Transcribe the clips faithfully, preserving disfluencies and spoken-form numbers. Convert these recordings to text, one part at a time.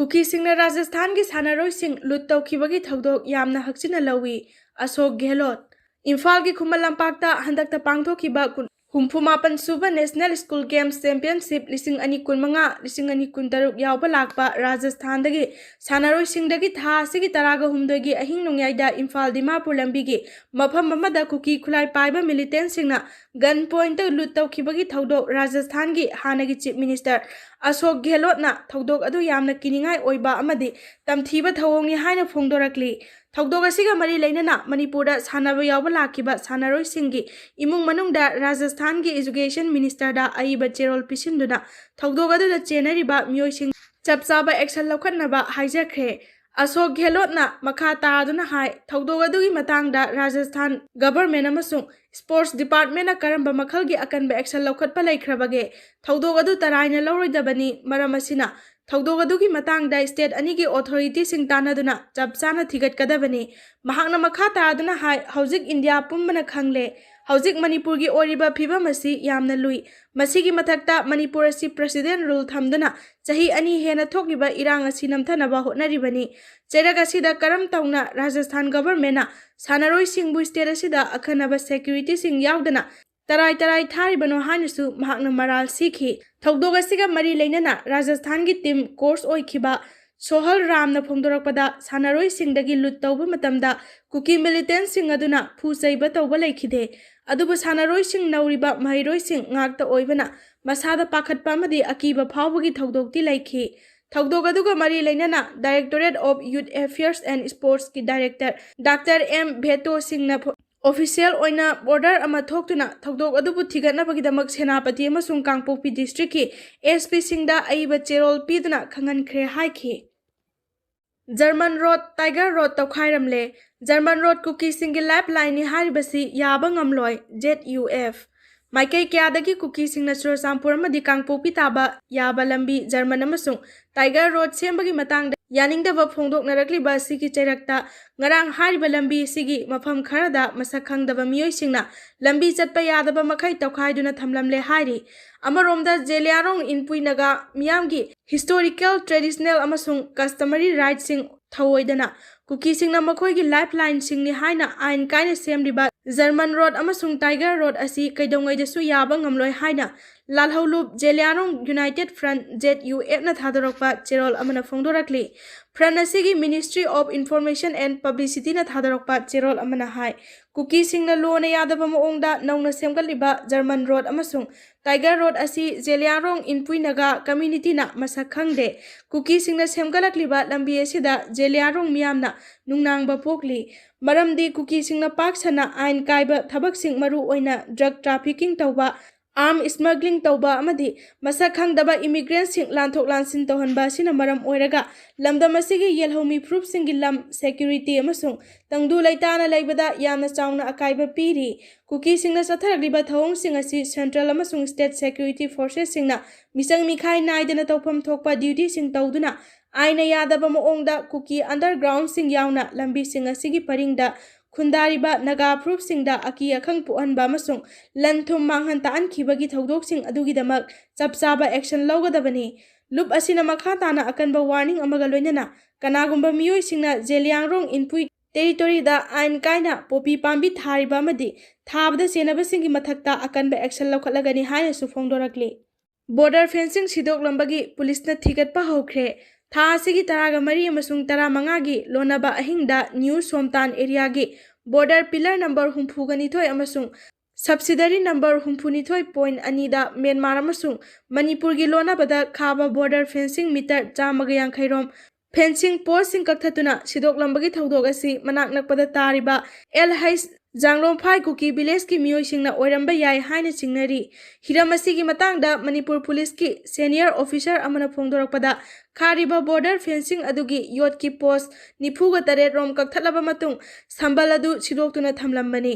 ꯀꯨꯀꯤꯁꯤꯡꯅ ꯔꯥꯖꯁꯊꯥꯟꯒꯤ ꯁꯥꯟꯅꯔꯣꯏꯁꯤꯡ ꯂꯨꯠ ꯇꯧꯈꯤꯕꯒꯤ ꯊꯧꯗꯣꯛ ꯌꯥꯝꯅ ꯍꯛꯆꯤꯟꯅ ꯂꯧꯏ꯫ ꯑꯁꯣꯛ ꯒꯦꯍꯂꯣꯠ꯫ ꯏꯝꯐꯥꯜꯒꯤ ꯈꯨꯃꯟ ꯂꯝꯄꯥꯛꯇ ꯍꯟꯗꯛꯇ ꯄꯥꯡꯊꯣꯛꯈꯤꯕ ꯀꯨꯟ-, ꯍꯨꯝꯐꯨ ꯃꯥꯄꯟ ꯁꯨꯕ National School Games Championship ꯂꯤꯁꯤꯡ ꯑꯅꯤ ꯀꯨꯟꯃꯉꯥ, ꯂꯤꯁꯤꯡ ꯑꯅꯤ ꯀꯨꯟꯇꯔꯨꯛ ꯌꯥꯎꯕ ꯂꯥꯛꯄ ꯔꯥꯖꯁꯊꯥꯟꯗꯒꯤ ꯁꯥꯟꯅꯔꯣꯏꯁꯤꯡꯗꯒꯤ ꯊꯥ ꯑꯁꯤꯒꯤ ꯇꯔꯥꯒ ꯍꯨꯝꯗꯣꯏꯒꯤ ꯑꯍꯤꯡ ꯅꯣꯡꯌꯥꯏꯗ ꯏꯝꯐꯥꯜ ꯗꯤꯃꯥꯄꯨꯔ ꯂꯝꯕꯤꯒꯤ ꯃꯐꯝ ꯑꯃꯗ ꯀꯨꯀꯤ ꯈꯨꯠꯂꯥꯏ ꯄꯥꯏꯕ militantꯁꯤꯡꯅ gun pointꯇ ꯂꯨꯠ ꯇꯧꯈꯤꯕꯒꯤ ꯊꯧꯗꯣꯛ ꯔꯥꯖꯁꯊꯥꯟꯒꯤ ꯍꯥꯟꯅꯒꯤ Chief Minister ꯑꯁꯣꯛ ꯒꯦꯍꯂꯣꯠꯅ ꯊꯧꯗꯣꯛ ꯑꯗꯨ ꯌꯥꯝꯅ ꯀꯤꯅꯤꯡꯉꯥꯏ ꯑꯣꯏꯕ ꯑꯃꯗꯤ ꯇꯝꯊꯤꯕ ꯊꯧꯑꯣꯡꯅꯤ ꯍꯥꯏꯅ ꯐꯣꯡꯗꯣꯔꯛꯂꯤ꯫ ꯊꯧꯗꯣꯛ ꯑꯁꯤꯒ ꯃꯔꯤ ꯂꯩꯅꯅ ꯃꯅꯤꯄꯨꯔꯗ ꯁꯥꯟꯅꯕ ꯌꯥꯎꯕ ꯂꯥꯛꯈꯤꯕ ꯁꯥꯟꯅꯔꯣꯏꯁꯤꯡꯒꯤ ꯏꯃꯨꯡ ꯃꯅꯨꯡꯗ ꯔꯥꯖꯁꯊꯥꯟꯒꯤ Education Ministerꯗ ꯑꯏꯕ ꯆꯦꯔꯣꯜ ꯄꯤꯁꯤꯟꯗꯨꯅ ꯊꯧꯗꯣꯛ ꯑꯗꯨꯗ ꯆꯦꯟꯅꯔꯤꯕ ꯃꯤꯑꯣꯏꯁꯤꯡ ꯆꯞ ꯆꯥꯕ action ꯂꯧꯈꯠꯅꯕ ꯍꯥꯏꯖꯈ꯭ꯔꯦ꯫ ꯑꯁꯣꯛ ꯒꯦꯍꯂꯣꯠꯅ ꯃꯈꯥ ꯇꯥꯗꯨꯅ ꯍꯥꯏ, ꯊꯧꯗꯣꯛ ꯑꯗꯨꯒꯤ ꯃꯇꯥꯡꯗ ꯔꯥꯖꯁꯊꯥꯟ government ꯑꯃꯁꯨꯡ sports departmentꯅ ꯀꯔꯝꯕ ꯃꯈꯜꯒꯤ ꯑꯀꯟꯕ action ꯂꯧꯈꯠꯄ ꯂꯩꯈ꯭ꯔꯕꯒꯦ? ꯊꯧꯗꯣꯛ ꯑꯗꯨ ꯇꯔꯥꯏꯅ ꯂꯧꯔꯣꯏꯗꯕꯅꯤ, ꯃꯔꯝ ꯑꯁꯤꯅ ꯊꯧꯗꯣꯛ ꯑꯗꯨꯒꯤ ꯃꯇꯥꯡꯗ state ꯑꯅꯤꯒꯤ authorityꯁꯤꯡ ꯇꯥꯟꯅꯗꯨꯅ ꯆꯞ ꯆꯥꯅ ꯊꯤꯒꯠꯀꯗꯕꯅꯤ꯫ ꯃꯍꯥꯛꯅ ꯃꯈꯥ ꯇꯥꯗꯨꯅ ꯍꯥꯏ, ꯍꯧꯖꯤꯛ ꯏꯟꯗꯤꯌꯥ ꯄꯨꯝꯕꯅ ꯈꯪꯂꯦ, ꯍꯧꯖꯤꯛ ꯃꯅꯤꯄꯨꯔꯒꯤ ꯑꯣꯏꯔꯤꯕ ꯐꯤꯕꯝ ꯑꯁꯤ ꯌꯥꯝꯅ ꯂꯨꯏ꯫ ꯃꯁꯤꯒꯤ ꯃꯊꯛꯇ ꯃꯅꯤꯄꯨꯔ ꯑꯁꯤ president rule ꯊꯝꯗꯨꯅ ꯆꯍꯤ ꯑꯅꯤ ꯍꯦꯟꯅ ꯊꯣꯛꯂꯤꯕ ꯏꯔꯥꯡ ꯑꯁꯤ ꯅꯝꯊꯅꯕ ꯍꯣꯠꯅꯔꯤꯕꯅꯤ꯫ ꯆꯩꯔꯛ ꯑꯁꯤꯗ ꯀꯔꯝ ꯇꯧꯅ ꯔꯥꯖꯁꯊꯥꯟ governmentꯅ ꯁꯥꯟꯅꯔꯣꯏꯁꯤꯡꯕꯨ state ꯑꯁꯤꯗ ꯑꯈꯟꯅꯕ securityꯁꯤꯡ ꯌꯥꯎꯗꯅ ꯇꯔꯥꯏ ꯇꯔꯥꯏ ꯊꯥꯔꯤꯕꯅꯣ ꯍꯥꯏꯅꯁꯨ ꯃꯍꯥꯛꯅ ꯃꯔꯥꯜ ꯁꯤꯈꯤ꯫ ꯊꯧꯗꯣꯛ ꯑꯁꯤꯒ ꯃꯔꯤ ꯂꯩꯅꯅ ꯔꯥꯖꯁꯊꯥꯟꯒꯤ team coach ꯑꯣꯏꯈꯤꯕ ꯁꯣꯍꯜ ꯔꯥꯝꯅ ꯐꯣꯡꯗꯣꯔꯛꯄꯗ, ꯁꯥꯟꯅꯔꯣꯏꯁꯤꯡꯗꯒꯤ ꯂꯨꯠ ꯇꯧꯕ ꯃꯇꯝꯗ ꯀꯨꯀꯤ militantꯁꯤꯡ ꯑꯗꯨꯅ ꯐꯨ ꯆꯩꯕ ꯇꯧꯕ ꯂꯩꯈꯤꯗꯦ꯫ ꯑꯗꯨꯕꯨ ꯁꯥꯟꯅꯔꯣꯏꯁꯤꯡ ꯅꯧꯔꯤꯕ ꯃꯍꯩꯔꯣꯏꯁꯤꯡ ꯉꯥꯛꯇ ꯑꯣꯏꯕꯅ ꯃꯁꯥꯗ ꯄꯥꯈꯠꯄ ꯑꯃꯗꯤ ꯑꯀꯤꯕ ꯐꯥꯎꯕꯒꯤ ꯊꯧꯗꯣꯛꯇꯤ ꯂꯩꯈꯤ꯫ ꯊꯧꯗꯣꯛ ꯑꯗꯨꯒ ꯃꯔꯤ ꯂꯩꯅꯅ Directorate of Youth Affairs and Sportsꯀꯤ director Doctor M ꯚꯦꯇꯣ ꯁꯤꯡꯅ ꯐꯣ-, official ꯑꯣꯏꯅ order ꯑꯃ ꯊꯣꯛꯇꯨꯅ ꯊꯧꯗꯣꯛ ꯑꯗꯨꯕꯨ ꯊꯤꯒꯠꯅꯕꯒꯤꯗꯃꯛ ꯁꯦꯅꯥꯄꯇꯤ ꯑꯃꯁꯨꯡ ꯀꯥꯡꯄꯣꯛꯄꯤ districtꯀꯤ SPꯁꯤꯡꯗ ꯑꯏꯕ ꯆꯦꯔꯣꯜ ꯄꯤꯗꯨꯅ ꯈꯪꯍꯟꯈ꯭ꯔꯦ ꯍꯥꯏꯈꯤ꯫ German Road, Tiger Road ꯇꯧꯈꯥꯏꯔꯝꯂꯦ꯫ German Road ꯀꯨꯀꯤꯁꯤꯡꯒꯤ lifelineꯅꯤ ꯍꯥꯏꯔꯤꯕꯁꯤ ꯌꯥꯕ ꯉꯝꯂꯣꯏ, ZUF꯫ ꯃꯥꯏꯀꯩ ꯀꯌꯥꯗꯒꯤ ꯀꯨꯀꯤꯁꯤꯡꯅ ꯆꯨꯔꯆꯥꯟꯄꯨꯔ ꯑꯃꯗꯤ ꯀꯥꯡꯄꯣꯛꯄꯤ ꯇꯥꯕ ꯌꯥꯕ ꯂꯝꯕꯤ German ꯑꯃꯁꯨꯡ Tiger Road ꯁꯦꯝꯕꯒꯤ ꯃꯇꯥꯡꯗ ꯌꯥꯅꯤꯡꯗꯕ ꯐꯣꯡꯗꯣꯛꯅꯔꯛꯂꯤꯕ ꯑꯁꯤꯒꯤ ꯆꯩꯔꯛꯇ ꯉꯔꯥꯡ ꯍꯥꯏꯔꯤꯕ ꯂꯝꯕꯤ ꯑꯁꯤꯒꯤ ꯃꯐꯝ ꯈꯔꯗ ꯃꯁꯛ ꯈꯪꯗꯕ ꯃꯤꯑꯣꯏꯁꯤꯡꯅ ꯂꯝꯕꯤ ꯆꯠꯄ ꯌꯥꯗꯕ ꯃꯈꯩ ꯇꯧꯈꯥꯏꯗꯨꯅ ꯊꯝꯂꯝꯂꯦ ꯍꯥꯏꯔꯤ꯫ ꯑꯃꯔꯣꯝꯗ ꯖꯦꯂꯤꯌꯥꯡꯔꯣꯡ ꯏꯟꯄꯨꯏ ꯅꯥꯒꯥ ꯃꯤꯌꯥꯝꯒꯤ historical, traditional ꯑꯃꯁꯨꯡ customary rightꯁꯤꯡ ꯊꯧꯑꯣꯏꯗꯅ ꯀꯨꯀꯤꯁꯤꯡꯅ ꯃꯈꯣꯏꯒꯤ lifelineꯁꯤꯡꯅꯤ ꯍꯥꯏꯅ ꯑꯥꯏꯟ ꯀꯥꯏꯅ ꯁꯦꯝꯂꯤꯕ ꯖꯔꯃꯟ ꯔꯣꯗ ꯑꯃꯁꯨꯡ ꯇꯥꯏꯒꯔ ꯔꯣꯗ ꯑꯁꯤ ꯀꯩꯗꯧꯉꯩꯗꯁꯨ ꯌꯥꯕ ꯉꯝꯂꯣꯏ ꯍꯥꯏꯅ ꯂꯥꯜꯍꯧꯂꯨꯞ Zeliangrong United Front, Z U Fꯅ ꯊꯥꯗꯣꯔꯛꯄ ꯆꯦꯔꯣꯜ ꯑꯃꯅ ꯐꯣꯡꯗꯣꯔꯛꯂꯤ꯫ Front ꯑꯁꯤꯒꯤ Ministry of Information and Publicityꯅ ꯊꯥꯗꯣꯔꯛꯄ ꯆꯦꯔꯣꯜ ꯑꯃꯅ ꯍꯥꯏ, ꯀꯨꯀꯤꯁꯤꯡꯅ ꯂꯣꯅ ꯌꯥꯗꯕ ꯃꯑꯣꯡꯗ ꯅꯧꯅ ꯁꯦꯝꯒꯠꯂꯤꯕ ꯖꯔꯃꯟ ꯔꯣꯗ ꯑꯃꯁꯨꯡ ꯇꯥꯏꯒꯔ ꯔꯣꯗ ꯑꯁꯤ ꯖꯦꯂꯤꯌꯥꯡꯔꯣꯡ ꯏꯟꯄꯨꯏ ꯅꯥꯒꯥ communityꯅ ꯃꯁꯛ ꯈꯪꯗꯦ꯫ ꯀꯨꯀꯤꯁꯤꯡꯅ ꯁꯦꯝꯒꯠꯂꯛꯂꯤꯕ ꯂꯝꯕꯤ ꯑꯁꯤꯗ ꯖꯦꯂꯤꯌꯥꯡꯔꯣꯡ ꯃꯤꯌꯥꯝꯅ ꯅꯨꯡꯅꯥꯡꯕ ꯄꯣꯛꯂꯤ꯫ ꯃꯔꯝꯗꯤ ꯀꯨꯀꯤꯁꯤꯡꯅ ꯄꯥꯛ ꯁꯟꯅ ꯑꯥꯏꯟ ꯀꯥꯏꯕ ꯊꯕꯛꯁꯤꯡ, ꯃꯔꯨ ꯑꯣꯏꯅ drug trafficking ꯇꯧꯕ, arm smuggling ꯇꯧꯕ ꯑꯃꯗꯤ ꯃꯁꯛ ꯈꯪꯗꯕ immigrantꯁꯤꯡ ꯂꯥꯟꯊꯣꯛ ꯂꯥꯟꯁꯤꯟ ꯇꯧꯍꯟꯕ ꯑꯁꯤꯅ ꯃꯔꯝ ꯑꯣꯏꯔꯒ ꯂꯝꯗꯝ ꯑꯁꯤꯒꯤ ꯌꯦꯜꯍꯧꯃꯤ ꯐꯨꯔꯨꯞꯁꯤꯡꯒꯤ ꯂꯝ, security ꯑꯃꯁꯨꯡ ꯇꯪꯗꯨ ꯂꯩꯇꯥꯅ ꯂꯩꯕꯗ ꯌꯥꯝꯅ ꯆꯥꯎꯅ ꯑꯀꯥꯏꯕ ꯄꯤꯔꯤ꯫ ꯀꯨꯀꯤꯁꯤꯡꯅ ꯆꯠꯊꯔꯛꯂꯤꯕ ꯊꯧꯑꯣꯡꯁꯤꯡ ꯑꯁꯤ central ꯑꯃꯁꯨꯡ state security forcesꯁꯤꯡꯅ ꯃꯤꯆꯪ ꯃꯤꯈꯥꯏ ꯅꯥꯏꯗꯅ ꯇꯧꯐꯝ ꯊꯣꯛꯄ dutyꯁꯤꯡ ꯇꯧꯗꯨꯅ ꯑꯥꯏꯟꯅ ꯌꯥꯗꯕ ꯃꯑꯣꯡꯗ ꯀꯨꯀꯤ undergroundꯁꯤꯡ ꯌꯥꯎꯅ ꯂꯝꯕꯤꯁꯤꯡ ꯑꯁꯤꯒꯤ ꯄꯔꯤꯡꯗ ꯈꯨꯟꯗꯥꯔꯤꯕ ꯅꯥꯒꯥ ꯐꯨꯔꯨꯞꯁꯤꯡꯗ ꯑꯀꯤ ꯑꯈꯪ ꯄꯣꯛꯍꯟꯕ ꯑꯃꯁꯨꯡ ꯂꯟ ꯊꯨꯝ ꯃꯥꯡꯍꯟ ꯇꯥꯛꯍꯟꯈꯤꯕꯒꯤ ꯊꯧꯗꯣꯛꯁꯤꯡ ꯑꯗꯨꯒꯤꯗꯃꯛ ꯆꯞ ꯆꯥꯕ action ꯂꯧꯒꯗꯕꯅꯤ꯫ ꯂꯨꯞ ꯑꯁꯤꯅ ꯃꯈꯥ ꯇꯥꯅ ꯑꯀꯟꯕ warning ꯑꯃꯒ ꯂꯣꯏꯅꯅ ꯀꯅꯥꯒꯨꯝꯕ ꯃꯤꯑꯣꯏꯁꯤꯡꯅ ꯖꯦꯂꯤꯌꯥꯡꯔꯣꯡ ꯏꯟꯄꯨꯏ territoryꯗ ꯑꯥꯏꯟ ꯀꯥꯏꯅ ꯄꯣꯄꯤ ꯄꯥꯝꯕꯤ ꯊꯥꯔꯤꯕ ꯑꯃꯗꯤ ꯊꯥꯕꯗ ꯆꯦꯟꯅꯕꯁꯤꯡꯒꯤ ꯃꯊꯛꯇ ꯑꯀꯟꯕ action ꯂꯧꯈꯠꯂꯒꯅꯤ ꯍꯥꯏꯅꯁꯨ ꯐꯣꯡꯗꯣꯔꯛꯂꯤ꯫ Border fencing ꯁꯤꯗꯣꯛꯂꯝꯕꯒꯤ ꯄꯨꯂꯤꯁꯅ ꯊꯤꯒꯠꯄ ꯍꯧꯈ꯭ꯔꯦ꯫ ꯊꯥ ꯑꯁꯤꯒꯤ ꯇꯔꯥꯒ ꯃꯔꯤ ꯑꯃꯁꯨꯡ ꯇꯔꯥꯃꯉꯥꯒꯤ ꯂꯣꯟꯅꯕ ꯑꯍꯤꯡꯗ ꯅ꯭ꯌꯨ ꯁꯣꯝꯇꯥꯟ areaꯒꯤ border pillar number ꯍꯨꯝꯐꯨꯒ ꯅꯤꯊꯣꯏ ꯑꯃꯁꯨꯡ subsidiary number ꯍꯨꯝꯐꯨꯅꯤꯊꯣꯏ point ꯑꯅꯤꯗ ꯃ꯭ꯌꯥꯟꯃꯥꯔ ꯑꯃꯁꯨꯡ ꯃꯅꯤꯄꯨꯔꯒꯤ ꯂꯣꯟꯅꯕꯗ ꯈꯥꯕ border fencing meter ꯆꯥꯝꯃꯒ ꯌꯥꯡꯈꯩ ꯔꯣꯝ fencing postꯁꯤꯡ ꯀꯛꯊꯠꯇꯨꯅ ꯁꯤꯗꯣꯛꯂꯝꯕꯒꯤ ꯊꯧꯗꯣꯛ ꯑꯁꯤ ꯃꯅꯥꯛ ꯅꯛꯄꯗ ꯇꯥꯔꯤꯕ ꯑꯦꯜ ꯍꯩꯁ ꯖꯥꯡꯂꯣꯡꯐꯥꯏ ꯀꯨꯀꯤ villageꯀꯤ ꯃꯤꯑꯣꯏꯁꯤꯡꯅ ꯑꯣꯏꯔꯝꯕ ꯌꯥꯏ ꯍꯥꯏꯅ ꯆꯤꯡꯅꯔꯤ꯫ ꯍꯤꯔꯝ ꯑꯁꯤꯒꯤ ꯃꯇꯥꯡꯗ ꯃꯅꯤꯄꯨꯔ ꯄꯨꯂꯤꯁꯀꯤ senior officer ꯑꯃꯅ ꯐꯣꯡꯗꯣꯔꯛꯄꯗ, ꯈꯥꯔꯤꯕ border fencing ꯑꯗꯨꯒꯤ ꯌꯣꯠꯀꯤ post ꯅꯤꯐꯨꯒ ꯇꯔꯦꯠ ꯔꯣꯝ ꯀꯛꯊꯠꯂꯕ ꯃꯇꯨꯡ ꯁꯝꯕꯜ ꯑꯗꯨ ꯁꯤꯗꯣꯛꯇꯨꯅ ꯊꯝꯂꯝꯕꯅꯤ꯫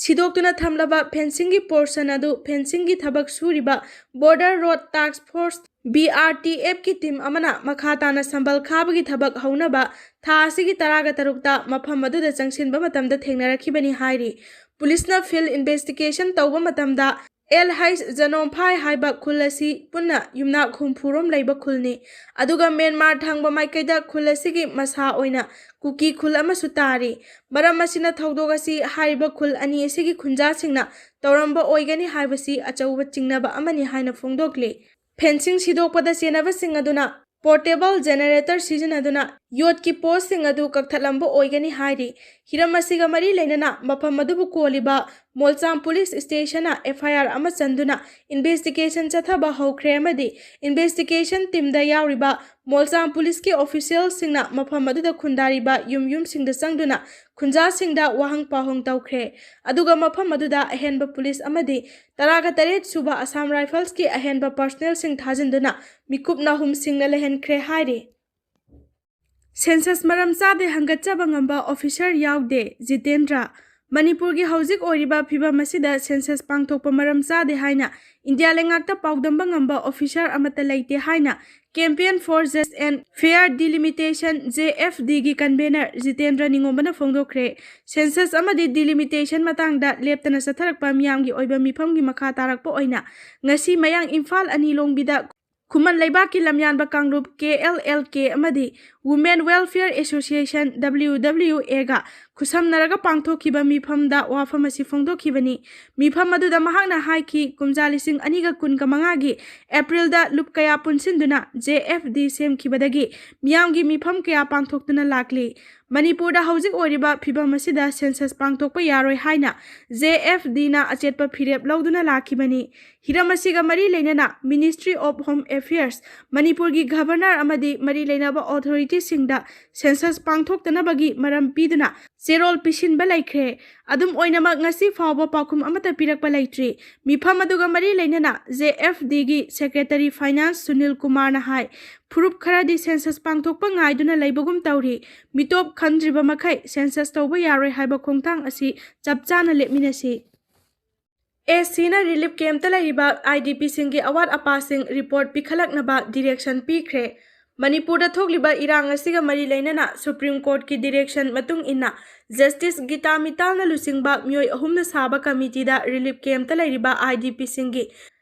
ꯁꯤꯗꯣꯛꯇꯨꯅ ꯊꯝꯂꯕ ꯐꯦꯟꯁꯤꯡꯒꯤ ꯄꯣꯔꯁꯟ ꯑꯗꯨ ꯐꯦꯟꯁꯤꯡꯒꯤ ꯊꯕꯛ ꯁꯨꯔꯤꯕ ꯕꯣꯔꯗꯔ ꯔꯣꯗ ꯇꯥꯛꯁ ꯐꯣꯔꯁ, ꯕꯤ ꯑꯥꯔ ꯇꯤ ꯑꯦꯐꯀꯤ ꯇꯤꯝ ꯑꯃꯅ ꯃꯈꯥ ꯇꯥꯅ ꯁꯝꯕꯜ ꯈꯥꯕꯒꯤ ꯊꯕꯛ ꯍꯧꯅꯕ ꯊꯥ ꯑꯁꯤꯒꯤ ꯇꯔꯥꯒ ꯇꯔꯨꯛꯇ ꯃꯐꯝ ꯑꯗꯨꯗ ꯆꯪꯁꯤꯟꯕ ꯃꯇꯝꯗ ꯊꯦꯡꯅꯔꯛꯈꯤꯕꯅꯤ ꯍꯥꯏꯔꯤ꯫ ꯄꯨꯂꯤꯁꯅ ꯐꯤꯜꯗ ꯏꯟꯚꯦꯁꯇꯤꯒꯦꯁꯟ ꯇꯧꯕ ꯃꯇꯝꯗ ꯑꯦꯜ ꯍꯩꯁ ꯖꯅꯣꯝꯐꯥꯏ ꯍꯥꯏꯕ ꯈꯨꯜ ꯑꯁꯤ ꯄꯨꯟꯅ ꯌꯨꯝꯅꯥꯛ ꯍꯨꯝꯐꯨꯔꯣꯝ ꯂꯩꯕ ꯈꯨꯜꯅꯤ꯫ ꯑꯗꯨꯒ ꯃ꯭ꯌꯥꯟꯃꯥꯔ ꯊꯪꯕ ꯃꯥꯏꯀꯩꯗ ꯈꯨꯜ ꯑꯁꯤꯒꯤ ꯃꯁꯥ ꯑꯣꯏꯅ ꯀꯨꯀꯤ ꯈꯨꯜ ꯑꯃꯁꯨ ꯇꯥꯔꯤ꯫ ꯃꯔꯝ ꯑꯁꯤꯅ ꯊꯧꯗꯣꯛ ꯑꯁꯤ ꯍꯥꯏꯔꯤꯕ ꯈꯨꯜ ꯑꯅꯤ ꯑꯁꯤꯒꯤ ꯈꯨꯟꯖꯥꯁꯤꯡꯅ ꯇꯧꯔꯝꯕ ꯑꯣꯏꯒꯅꯤ ꯍꯥꯏꯕꯁꯤ ꯑꯆꯧꯕ ꯆꯤꯡꯅꯕ ꯑꯃꯅꯤ ꯍꯥꯏꯅ ꯐꯣꯡꯗꯣꯛꯂꯤ꯫ ꯐꯦꯟꯁꯤꯡ ꯁꯤꯗꯣꯛꯄꯗ ꯆꯦꯟꯅꯕꯁꯤꯡ ꯑꯗꯨꯅ ꯄꯣꯔꯇꯦꯕꯜ ꯖꯦꯅꯦꯔꯦꯇꯔ ꯁꯤꯖꯤꯟꯅꯗꯨꯅ ꯌꯣꯠꯀꯤ ꯄꯣꯁꯁꯤꯡ ꯑꯗꯨ ꯀꯛꯊꯠꯂꯝꯕ ꯑꯣꯏꯒꯅꯤ ꯍꯥꯏꯔꯤ꯫ ꯍꯤꯔꯝ ꯑꯁꯤꯒ ꯃꯔꯤ ꯂꯩꯅꯅ ꯃꯐꯝ ꯑꯗꯨꯕꯨ ꯀꯣꯜꯂꯤꯕ ꯃꯣꯜꯆꯥꯝ ꯄꯨꯂꯤꯁ ꯁ꯭ꯇꯦꯁꯟꯅ ꯑꯦꯐ ꯑꯥꯏ ꯑꯥꯔ ꯑꯃ ꯆꯟꯗꯨꯅ ꯏꯟꯚꯦꯁꯇꯤꯒꯦꯁꯟ ꯆꯠꯊꯕ ꯍꯧꯈ꯭ꯔꯦ ꯑꯃꯗꯤ ꯏꯟꯚꯦꯁꯇꯤꯒꯦꯁꯟ ꯇꯤꯝꯗ ꯌꯥꯎꯔꯤꯕ ꯃꯣꯜꯆꯥꯝ ꯄꯨꯂꯤꯁꯀꯤ ꯑꯣꯐꯤꯁꯤꯌꯦꯜꯁꯤꯡꯅ ꯃꯐꯝ ꯑꯗꯨꯗ ꯈꯨꯟꯗꯥꯔꯤꯕ ꯌꯨꯝ ꯌꯨꯝꯁꯤꯡꯗ ꯆꯪꯗꯨꯅ ꯈꯨꯟꯖꯥꯁꯤꯡꯗ ꯋꯥꯍꯪ ꯄꯥꯎꯍꯪ ꯇꯧꯈ꯭ꯔꯦ꯫ ꯑꯗꯨꯒ ꯃꯐꯝ ꯑꯗꯨꯗ ꯑꯍꯦꯟꯕ ꯄꯨꯂꯤꯁ ꯑꯃꯗꯤ ꯇꯔꯥꯒ ꯇꯔꯦꯠ ꯁꯨꯕ ꯑꯁꯥꯝ ꯔꯥꯏꯐꯜꯁꯀꯤ ꯑꯍꯦꯟꯕ ꯄꯥꯔꯁꯅꯦꯜꯁꯤꯡ ꯊꯥꯖꯤꯟꯗꯨꯅ ꯃꯤꯀꯨꯞ ꯅꯥꯍꯨꯝꯁꯤꯡꯅ ꯂꯩꯍꯟꯈ꯭ꯔꯦ ꯍꯥꯏꯔꯤ꯫ ꯁꯦꯟꯁꯁ ꯃꯔꯝ ꯆꯥꯗꯦ ꯍꯪꯒꯠꯆꯕ ꯉꯝꯕ ꯑꯣꯐꯤꯁꯥꯔ ꯌꯥꯎꯗꯦ, ꯖꯤꯇꯦꯟꯗ꯭ꯔ꯫ ꯃꯅꯤꯄꯨꯔꯒꯤ ꯍꯧꯖꯤꯛ ꯑꯣꯏꯔꯤꯕ ꯐꯤꯕꯝ ꯑꯁꯤꯗ ꯁꯦꯟꯁꯁ ꯄꯥꯡꯊꯣꯛꯄ ꯃꯔꯝ ꯆꯥꯗꯦ ꯍꯥꯏꯅ ꯏꯟꯗꯤꯌꯥ ꯂꯩꯉꯥꯛꯇ ꯄꯥꯎꯗꯝꯕ ꯉꯝꯕ ꯑꯣꯐꯤꯁꯥꯔ ꯑꯃꯠꯇ ꯂꯩꯇꯦ ꯍꯥꯏꯅ Campaign for Just and Fair Delimitation, J F ꯗꯤꯒꯤ ꯀꯟꯚꯦꯅꯔ ꯖꯤꯇꯦꯟꯗ꯭ꯔ ꯅꯤꯉꯣꯝꯕꯅ ꯐꯣꯡꯗꯣꯛꯈ꯭ꯔꯦ꯫ ꯁꯦꯟꯁꯁ ꯑꯃꯗꯤ ꯗꯤꯂꯤꯃꯤꯇꯦꯁꯟ ꯃꯇꯥꯡꯗ ꯂꯦꯞꯇꯅ ꯆꯠꯊꯔꯛꯄ ꯃꯤꯌꯥꯝꯒꯤ ꯑꯣꯏꯕ ꯃꯤꯐꯝꯒꯤ ꯃꯈꯥ ꯇꯥꯔꯛꯄ ꯑꯣꯏꯅ ꯉꯁꯤ ꯃꯌꯥꯡ ꯏꯝꯐꯥꯜ ꯑꯅꯤ ꯂꯣꯡꯕꯤꯗ ꯈꯨꯃꯟ ꯂꯩꯕꯥꯛꯀꯤ ꯂꯝꯌꯥꯟꯕ ꯀꯥꯡꯂꯨꯞ ꯀꯦ ꯑꯦꯜ ꯑꯦꯜ ꯀꯦ ꯑꯃꯗꯤ Women Welfare Association, W W ꯑꯦꯒ ꯈꯨꯠꯁꯝꯅꯔꯒ ꯄꯥꯡꯊꯣꯛꯈꯤꯕ ꯃꯤꯐꯝꯗ ꯋꯥꯐꯝ ꯑꯁꯤ ꯐꯣꯡꯗꯣꯛꯈꯤꯕꯅꯤ꯫ ꯃꯤꯐꯝ ꯑꯗꯨꯗ ꯃꯍꯥꯛꯅ ꯍꯥꯏꯈꯤ, ꯀꯨꯝꯖꯥ ꯂꯤꯁꯤꯡ ꯑꯅꯤꯒ ꯀꯨꯟꯒ ꯃꯉꯥꯒꯤ ꯑꯦꯄ꯭ꯔꯤꯜꯗ ꯂꯨꯞ ꯀꯌꯥ ꯄꯨꯟꯁꯤꯟꯗꯨꯅ ꯖꯦ ꯑꯦꯐ ꯗꯤ ꯁꯦꯝꯈꯤꯕꯗꯒꯤ ꯃꯤꯌꯥꯝꯒꯤ ꯃꯤꯐꯝ ꯀꯌꯥ ꯄꯥꯡꯊꯣꯛꯇꯨꯅ ꯂꯥꯛꯂꯤ꯫ ꯃꯅꯤꯄꯨꯔꯗ ꯍꯧꯖꯤꯛ ꯑꯣꯏꯔꯤꯕ ꯐꯤꯕꯝ ꯑꯁꯤꯗ ꯁꯦꯟꯁꯁ ꯄꯥꯡꯊꯣꯛꯄ ꯌꯥꯔꯣꯏ ꯍꯥꯏꯅ ꯖꯦ ꯑꯦꯐ ꯗꯤꯅ ꯑꯆꯦꯠꯄ ꯐꯤꯔꯦꯞ ꯂꯧꯗꯨꯅ ꯂꯥꯛꯈꯤꯕꯅꯤ꯫ ꯍꯤꯔꯝ ꯑꯁꯤꯒ ꯃꯔꯤ ꯂꯩꯅꯅ Ministry of Home Affairs, ꯃꯅꯤꯄꯨꯔꯒꯤ ꯒꯚꯔꯅꯔ ꯑꯃꯗꯤ ꯃꯔꯤ ꯂꯩꯅꯕ ꯑꯣꯊꯣꯔꯤꯇꯤꯁꯤꯡꯗ ꯁꯦꯟꯁꯁ ꯄꯥꯡꯊꯣꯛꯇꯅꯕꯒꯤ ꯃꯔꯝ ꯄꯤꯗꯨꯅ ꯆꯦꯔꯣꯜ ꯄꯤꯁꯤꯟꯕ ꯂꯩꯈ꯭ꯔꯦ꯫ ꯑꯗꯨꯝ ꯑꯣꯏꯅꯃꯛ, ꯉꯁꯤ ꯐꯥꯎꯕ ꯄꯥꯎꯈꯨꯝ ꯑꯃꯠꯇ ꯄꯤꯔꯛꯄ ꯂꯩꯇ꯭ꯔꯤ꯫ ꯃꯤꯐꯝ ꯑꯗꯨꯒ ꯃꯔꯤ ꯂꯩꯅꯅ J F D ꯒꯤ Secretary Finance ꯁꯨꯅꯤꯜ ꯀꯨꯃꯥꯔꯅ ꯍꯥꯏ, ꯐꯨꯔꯨꯞ ꯈꯔꯗꯤ census ꯄꯥꯡꯊꯣꯛꯄ ꯉꯥꯏꯗꯨꯅ ꯂꯩꯕꯒꯨꯝ ꯇꯧꯔꯤ꯫ ꯃꯤꯇꯣꯞ ꯈꯟꯗ꯭ꯔꯤꯕ ꯃꯈꯩ census ꯇꯧꯕ ꯌꯥꯔꯣꯏ ꯍꯥꯏꯕ ꯈꯣꯡꯊꯥꯡ ꯑꯁꯤ ꯆꯞ ꯆꯥꯅ ꯂꯦꯞꯃꯤꯟꯅꯁꯤ꯫ A C ꯅ relief camp ꯇ ꯂꯩꯔꯤꯕ I D P ꯁꯤꯡꯒꯤ ꯑꯋꯥꯠ ꯑꯄꯥꯁꯤꯡ report ꯄꯤꯈꯠꯂꯛꯅꯕ direction ꯄꯤꯈ꯭ꯔꯦ꯫ ꯃꯅꯤꯄꯨꯔꯗ ꯊꯣꯛꯂꯤꯕ ꯏꯔꯥꯡ ꯑꯁꯤꯒ ꯃꯔꯤ ꯂꯩꯅꯅ Supreme Court ꯀꯤ direction ꯃꯇꯨꯡ ꯏꯟꯅ Justice ꯒꯤꯇꯥ ꯃꯤꯇꯥꯜꯅ ꯂꯨꯆꯤꯡꯕ ꯃꯤꯑꯣꯏ ꯑꯍꯨꯝꯅ ꯁꯥꯕ committee ꯗ relief camp ꯇ ꯂꯩꯔꯤꯕ I D P ꯁꯤꯡꯒꯤ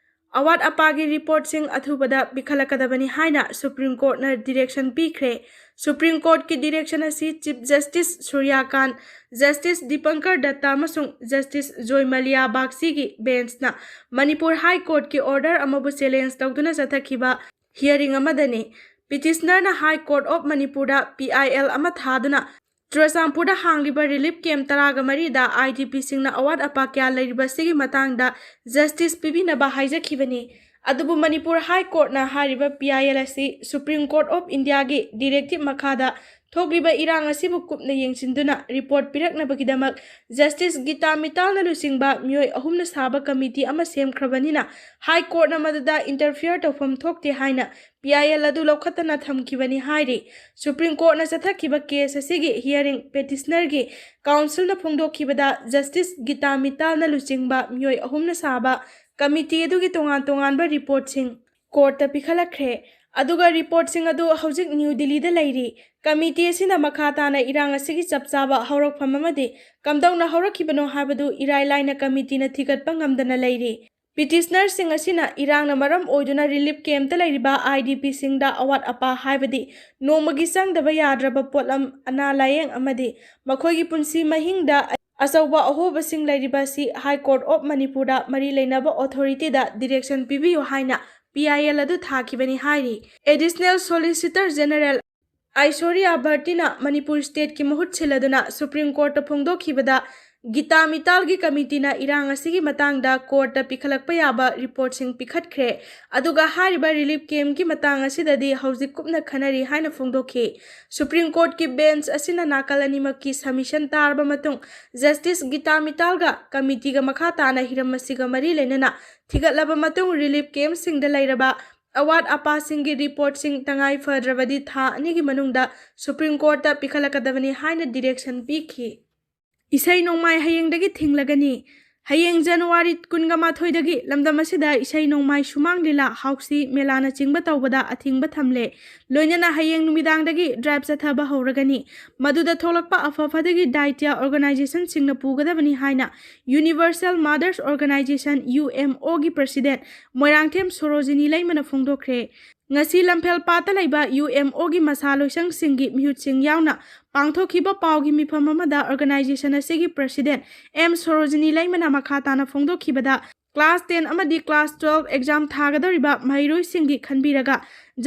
ꯑꯋꯥꯠ ꯑꯄꯥꯒꯤ report ꯁꯤꯡ ꯑꯊꯨꯕꯗ ꯄꯤꯈꯠꯂꯛꯀꯗꯕꯅꯤ ꯍꯥꯏꯅ Supreme Court ꯅ direction ꯄꯤꯈ꯭ꯔꯦ꯫ Supreme Court ꯀꯤ direction ꯑꯁꯤ Chief Justice ꯁꯨꯔ꯭ꯌꯥꯀꯥꯟ, Justice ꯗꯤꯄꯪꯀꯔ ꯗꯠꯇꯥ ꯑꯃꯁꯨꯡ Justice ꯖꯣꯏꯃꯂꯤꯌꯥ ꯕꯥꯒꯆꯤꯒꯤ bench ꯅ ꯃꯅꯤꯄꯨꯔ High Court ꯀꯤ order ꯑꯃꯕꯨ challenge ꯇꯧꯗꯨꯅ ꯆꯠꯊꯈꯤꯕ hearing ꯑꯃꯗꯅꯤ꯫ Petitioner ꯅ High Court of ꯃꯅꯤꯄꯨꯔꯗ P I L ꯑꯃ ꯊꯥꯗꯨꯅ ꯆꯨꯔꯆꯥꯟꯄꯨꯔꯗ ꯍꯥꯡꯂꯤꯕ relief camp ꯇꯔꯥꯒ ꯃꯔꯤꯗ I D P ꯁꯤꯡꯅ ꯑꯋꯥꯠ ꯑꯄꯥ ꯀꯌꯥ ꯂꯩꯔꯤꯕꯁꯤꯒꯤ ꯃꯇꯥꯡꯗ justice ꯄꯤꯕꯤꯅꯕ ꯍꯥꯏꯖꯈꯤꯕꯅꯤ꯫ ꯑꯗꯨꯕꯨ ꯃꯅꯤꯄꯨꯔ High Court ꯅ ꯍꯥꯏꯔꯤꯕ P I L ꯑꯁꯤ Supreme Court of India ꯒꯤ directive ꯃꯈꯥꯗ ꯊꯣꯛꯂꯤꯕ ꯏꯔꯥꯡ ꯑꯁꯤꯕꯨ ꯀꯨꯞꯅ ꯌꯦꯡꯁꯤꯟꯗꯨꯅ report ꯄꯤꯔꯛꯅꯕꯒꯤꯗꯃꯛ Justice ꯒꯤꯇꯥ ꯃꯤꯇꯥꯜꯅ ꯂꯨꯆꯤꯡꯕ ꯃꯤꯑꯣꯏ ꯑꯍꯨꯝꯅ ꯁꯥꯕ committee ꯑꯃ ꯁꯦꯝꯈ꯭ꯔꯕꯅꯤꯅ High Court ꯅ ꯃꯗꯨꯗ interfere ꯇꯧꯐꯝ ꯊꯣꯛꯇꯦ ꯍꯥꯏꯅ P I L ꯑꯗꯨ ꯂꯧꯈꯠꯇꯅ ꯊꯝꯈꯤꯕꯅꯤ ꯍꯥꯏꯔꯤ꯫ Supreme Court ꯅ ꯆꯠꯊꯈꯤꯕ case ꯑꯁꯤꯒꯤ hearing petitioner ꯒꯤ counsel ꯅ ꯐꯣꯡꯗꯣꯛꯈꯤꯕꯗ Justice ꯒꯤꯇꯥ ꯃꯤꯇꯥꯜꯅ ꯂꯨꯆꯤꯡꯕ ꯃꯤꯑꯣꯏ ꯑꯍꯨꯝꯅ ꯁꯥꯕ committee ꯑꯗꯨꯒꯤ ꯇꯣꯉꯥꯟ ꯇꯣꯉꯥꯟꯕ report ꯁꯤꯡ court ꯇ ꯄꯤꯈꯠꯂꯛꯈ꯭ꯔꯦ꯫ ꯑꯗꯨꯒ report ꯁꯤꯡ ꯑꯗꯨ ꯍꯧꯖꯤꯛ ꯅ꯭ꯌꯨ ꯗꯤꯜꯂꯤꯗ ꯂꯩꯔꯤ꯫ Committee ꯑꯁꯤꯅ ꯃꯈꯥ ꯇꯥꯅ ꯏꯔꯥꯡ ꯑꯁꯤꯒꯤ ꯆꯞ ꯆꯥꯕ ꯍꯧꯔꯛꯐꯝ ꯑꯃꯗꯤ ꯀꯝꯗꯧꯅ ꯍꯧꯔꯛꯈꯤꯕꯅꯣ ꯍꯥꯏꯕꯗꯨ ꯏꯔꯥꯏ ꯂꯥꯏꯅ committee ꯅ ꯊꯤꯒꯠꯄ ꯉꯝꯗꯅ ꯂꯩꯔꯤ꯫ Petitioner ꯁꯤꯡ ꯑꯁꯤꯅ ꯏꯔꯥꯡꯅ ꯃꯔꯝ ꯑꯣꯏꯗꯨꯅ relief camp ꯇ ꯂꯩꯔꯤꯕ I D P ꯁꯤꯡꯗ ꯑꯋꯥꯠ ꯑꯄꯥ ꯍꯥꯏꯕꯗꯤ ꯅꯣꯡꯃꯒꯤ ꯆꯪꯗꯕ ꯌꯥꯗ꯭ꯔꯕ ꯄꯣꯠꯂꯝ, ꯑꯅꯥ ꯂꯥꯌꯦꯡ ꯑꯃꯗꯤ ꯃꯈꯣꯏꯒꯤ ꯄꯨꯟꯁꯤ ꯃꯍꯤꯡꯗ ꯑꯆꯧꯕ ꯑꯍꯣꯕꯁꯤꯡ ꯂꯩꯔꯤꯕ ꯑꯁꯤ High Court of ꯃꯅꯤꯄꯨꯔꯗ ꯃꯔꯤ ꯂꯩꯅꯕ authority ꯗ direction ꯄꯤꯕꯤꯌꯨ ꯍꯥꯏꯅ P I L ꯑꯗꯨ ꯊꯥꯈꯤꯕꯅꯤ ꯍꯥꯏꯔꯤ꯫ Additional Solicitor General ꯑꯥꯏꯁꯣꯔꯤꯌꯥ ꯚꯔꯇꯤꯅ Manipur state ꯀꯤ ꯃꯍꯨꯠ ꯁꯤꯜꯂꯗꯨꯅ Supreme Court ꯇ ꯐꯣꯡꯗꯣꯛꯈꯤꯕꯗ ꯒꯤꯇꯥ ꯃꯤꯇꯥꯜꯒꯤ ꯀꯃꯤꯇꯤꯅ ꯏꯔꯥꯡ ꯑꯁꯤꯒꯤ ꯃꯇꯥꯡꯗ ꯀꯣꯔꯠꯇ ꯄꯤꯈꯠꯂꯛꯄ ꯌꯥꯕ ꯔꯤꯄꯣꯔꯠꯁꯤꯡ ꯄꯤꯈꯠꯈ꯭ꯔꯦ꯫ ꯑꯗꯨꯒ ꯍꯥꯏꯔꯤꯕ ꯔꯤꯂꯤꯐ ꯀꯦꯝꯞꯀꯤ ꯃꯇꯥꯡ ꯑꯁꯤꯗꯗꯤ ꯍꯧꯖꯤꯛ ꯀꯨꯞꯅ ꯈꯟꯅꯔꯤ ꯍꯥꯏꯅ ꯐꯣꯡꯗꯣꯛꯈꯤ꯫ ꯁꯨꯄ꯭ꯔꯤꯝ ꯀꯣꯔꯠꯀꯤ ꯕꯦꯟꯆ ꯑꯁꯤꯅ ꯅꯥꯀꯜ ꯑꯅꯤꯃꯛꯀꯤ ꯁꯕꯃꯤꯁꯟ ꯇꯥꯔꯕ ꯃꯇꯨꯡ ꯖꯁꯇꯤꯁ ꯒꯤꯇꯥ ꯃꯤꯇꯥꯜꯒ ꯀꯃꯤꯇꯤꯒ ꯃꯈꯥ ꯇꯥꯅ ꯍꯤꯔꯝ ꯑꯁꯤꯒ ꯃꯔꯤ ꯂꯩꯅꯅ ꯊꯤꯒꯠꯂꯕ ꯃꯇꯨꯡ ꯔꯤꯂꯤꯐ ꯀꯦꯝꯞꯁꯤꯡꯗ ꯂꯩꯔꯕ ꯑꯋꯥꯠ ꯑꯄꯥꯁꯤꯡꯒꯤ ꯔꯤꯄꯣꯔꯠꯁꯤꯡ ꯇꯉꯥꯏ ꯐꯗ꯭ꯔꯕꯗꯤ ꯊꯥ ꯑꯅꯤꯒꯤ ꯃꯅꯨꯡꯗ ꯁꯨꯄ꯭ꯔꯤꯝ ꯀꯣꯔꯠꯇ ꯄꯤꯈꯠꯂꯛꯀꯗꯕꯅꯤ ꯍꯥꯏꯅ ꯗꯤꯔꯦꯛꯁꯟ ꯄꯤꯈꯤ꯫ ꯏꯁꯩ ꯅꯣꯡꯃꯥꯏ ꯍꯌꯦꯡꯗꯒꯤ ꯊꯤꯡꯂꯒꯅꯤ꯫ ꯍꯌꯦꯡ ꯖꯅꯋꯥꯔꯤ ꯀꯨꯟꯒ ꯃꯥꯊꯣꯏꯗꯒꯤ ꯂꯝꯗꯝ ꯑꯁꯤꯗ ꯏꯁꯩ ꯅꯣꯡꯃꯥꯏ, ꯁꯨꯃꯥꯡ ꯂꯤꯂꯥ, ꯍꯥꯎꯁꯤ ꯃꯦꯂꯥꯅꯆꯤꯡꯕ ꯇꯧꯕꯗ ꯑꯊꯤꯡꯕ ꯊꯝꯂꯦ꯫ ꯂꯣꯏꯅꯅ ꯍꯌꯦꯡ ꯅꯨꯃꯤꯗꯥꯡꯗꯒꯤ ꯗ꯭ꯔꯥꯏꯚ ꯆꯠꯊꯕ ꯍꯧꯔꯒꯅꯤ꯫ ꯃꯗꯨꯗ ꯊꯣꯛꯂꯛꯄ ꯑꯐ ꯐꯠꯇꯒꯤ ꯗꯥꯏꯇ꯭ꯌ ꯑꯣꯔꯒꯅꯥꯏꯖꯦꯁꯟꯁꯤꯡꯅ ꯄꯨꯒꯗꯕꯅꯤ ꯍꯥꯏꯅ Universal Mothers Organization, UMO, ꯒꯤ ꯄ꯭ꯔꯁꯤꯗꯦꯟꯠ ꯃꯣꯏꯔꯥꯡꯊꯦꯝ ꯁꯣꯔꯣꯖꯤꯅꯤ ꯂꯩꯃꯅ ꯐꯣꯡꯗꯣꯛꯈ꯭ꯔꯦ꯫ ꯉꯁꯤ ꯂꯝꯐꯦꯜ ꯄꯥꯠꯇ ꯂꯩꯕ UMO ꯒꯤ ꯃꯁꯥ ꯂꯣꯏꯁꯪꯁꯤꯡꯒꯤ ꯃꯤꯍꯨꯠꯁꯤꯡ ꯌꯥꯎꯅ ꯄꯥꯡꯊꯣꯛꯈꯤꯕ ꯄꯥꯎꯒꯤ ꯃꯤꯐꯝ ꯑꯃꯗ ꯑꯣꯔꯒꯅꯥꯏꯖꯦꯁꯟ ꯑꯁꯤꯒꯤ ꯄ꯭ꯔꯁꯤꯗꯦꯟꯠ ꯑꯦꯝ ꯁꯣꯔꯣꯖꯤꯅꯤ ꯂꯩꯃꯅ ꯃꯈꯥ ꯇꯥꯅ ꯐꯣꯡꯗꯣꯛꯈꯤꯕꯗ, ꯀ꯭ꯂꯥꯁ ꯇꯦꯟ ꯑꯃꯗꯤ ꯀ꯭ꯂꯥꯁ ꯇꯨꯋꯦꯜꯐ ꯑꯦꯛꯖꯥꯝ ꯊꯥꯒꯗꯧꯔꯤꯕ ꯃꯍꯩꯔꯣꯏꯁꯤꯡꯒꯤ ꯈꯟꯕꯤꯔꯒ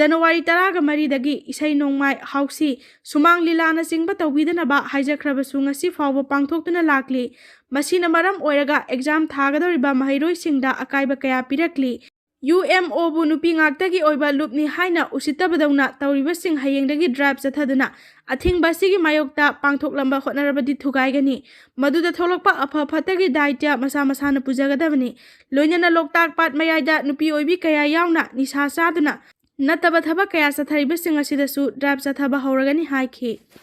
ꯖꯅꯋꯥꯔꯤ ꯇꯔꯥꯒ ꯃꯔꯤꯗꯒꯤ ꯏꯁꯩ ꯅꯣꯡꯃꯥꯏ, ꯍꯥꯎꯁꯤ, ꯁꯨꯃꯥꯡ ꯂꯤꯂꯥꯅꯆꯤꯡꯕ ꯇꯧꯕꯤꯗꯅꯕ ꯍꯥꯏꯖꯈ꯭ꯔꯕꯁꯨ ꯉꯁꯤ ꯐꯥꯎꯕ ꯄꯥꯡꯊꯣꯛꯇꯨꯅ ꯂꯥꯛꯂꯤ꯫ ꯃꯁꯤꯅ ꯃꯔꯝ ꯑꯣꯏꯔꯒ ꯑꯦꯛꯖꯥꯝ ꯊꯥꯒꯗꯧꯔꯤꯕ ꯃꯍꯩꯔꯣꯏꯁꯤꯡꯗ ꯑꯀꯥꯏꯕ ꯀꯌꯥ ꯄꯤꯔꯛꯂꯤ꯫ UMO ꯕꯨ ꯅꯨꯄꯤ ꯉꯥꯛꯇꯒꯤ ꯑꯣꯏꯕ ꯂꯨꯞꯅꯤ ꯍꯥꯏꯅ ꯎꯁꯤꯠꯇꯕꯗꯧꯅ ꯇꯧꯔꯤꯕꯁꯤꯡ ꯍꯌꯦꯡꯗꯒꯤ ꯗ꯭ꯔꯥꯏꯚ ꯆꯠꯊꯗꯨꯅ ꯑꯊꯤꯡꯕ ꯑꯁꯤꯒꯤ ꯃꯥꯌꯣꯛꯇ ꯄꯥꯡꯊꯣꯛꯂꯝꯕ ꯍꯣꯠꯅꯔꯕꯗꯤ ꯊꯨꯒꯥꯏꯒꯅꯤ꯫ ꯃꯗꯨꯗ ꯊꯣꯛꯂꯛꯄ ꯑꯐ ꯐꯠꯇꯒꯤ ꯗꯥꯏꯇ꯭ꯌ ꯃꯁꯥ ꯃꯁꯥꯅ ꯄꯨꯖꯒꯗꯕꯅꯤ꯫ ꯂꯣꯏꯅꯅ ꯂꯣꯛꯇꯥꯛ ꯄꯥꯠ ꯃꯌꯥꯏꯗ ꯅꯨꯄꯤ ꯑꯣꯏꯕꯤ ꯀꯌꯥ ꯌꯥꯎꯅ ꯅꯤꯁꯥ ꯆꯥꯗꯨꯅ ꯅꯠꯇꯕ ꯊꯕꯛ ꯀꯌꯥ ꯆꯠꯊꯔꯤꯕꯁꯤꯡ ꯑꯁꯤꯗꯁꯨ ꯗ꯭ꯔꯥꯏꯚ ꯆꯠꯊꯕ ꯍꯧꯔꯒꯅꯤ ꯍꯥꯏꯈꯤ꯫